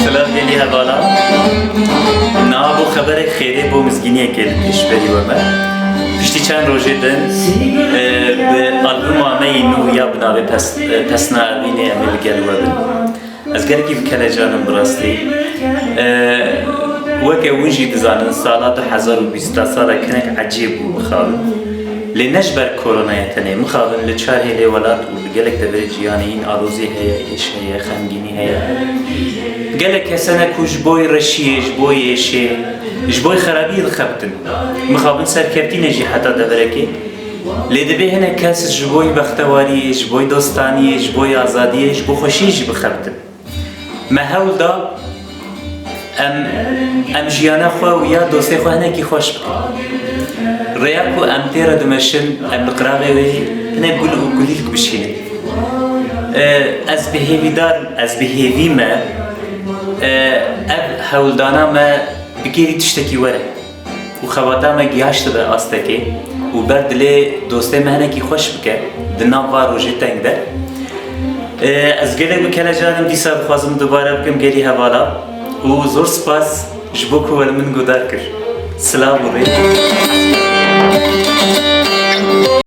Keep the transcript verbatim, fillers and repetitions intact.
Silav gelî hevala. Niha bû xeberek xêrê bo mizgîniyekê li pêşberî we me. Piştî çend rojê din, e, bi albuma me yî nû ya bi navê Pes-, e, Pesna Evînê em ê li gel we bin. Ez gelekî bi kelecan im bi rastî. E, weke hûn jî dizanin, sala du hezar û bîst sala kinek ecêb bû mixabin. Lê ne ji ber koronayê tenê, mixabin li çar hêlê welat û li gelek deverê cîhanê hîn alozî heye, êş heye, xemgînî heye. Gelek kes hene ku ji bo reşiyê, ji bo êşê, ji bo xerabiyê dixebitin. Mixabin serkevtî ne jî heta deverekê. Lê divê hinek kes ji bo bextewariyê, ji bo dostaniyê, ji bo azadiyê, ji bo xweşiyê jî bixebitin. Me hewl da em, em jiyana xwe û ya dostê xwe hinekî xweş bikin. Rêya ku em tê re dimeşin, em li qiraxê wê hinek gul û kulîlk bişînin. E, ez bi hêvîdar, ez bi hêvî me, e, ev hewldana me bi kêrî tiştekî were. Û xebata me gihaştibe astekê û ber dilê dostê me hinekî xweş bike, di nav van rojê teng de. E, ez gelek bi kelecan im, dîsa dixwazim dubare bikim gelî hevala û zor spas ji bo ku we li min guhdar kir. Silav û rê.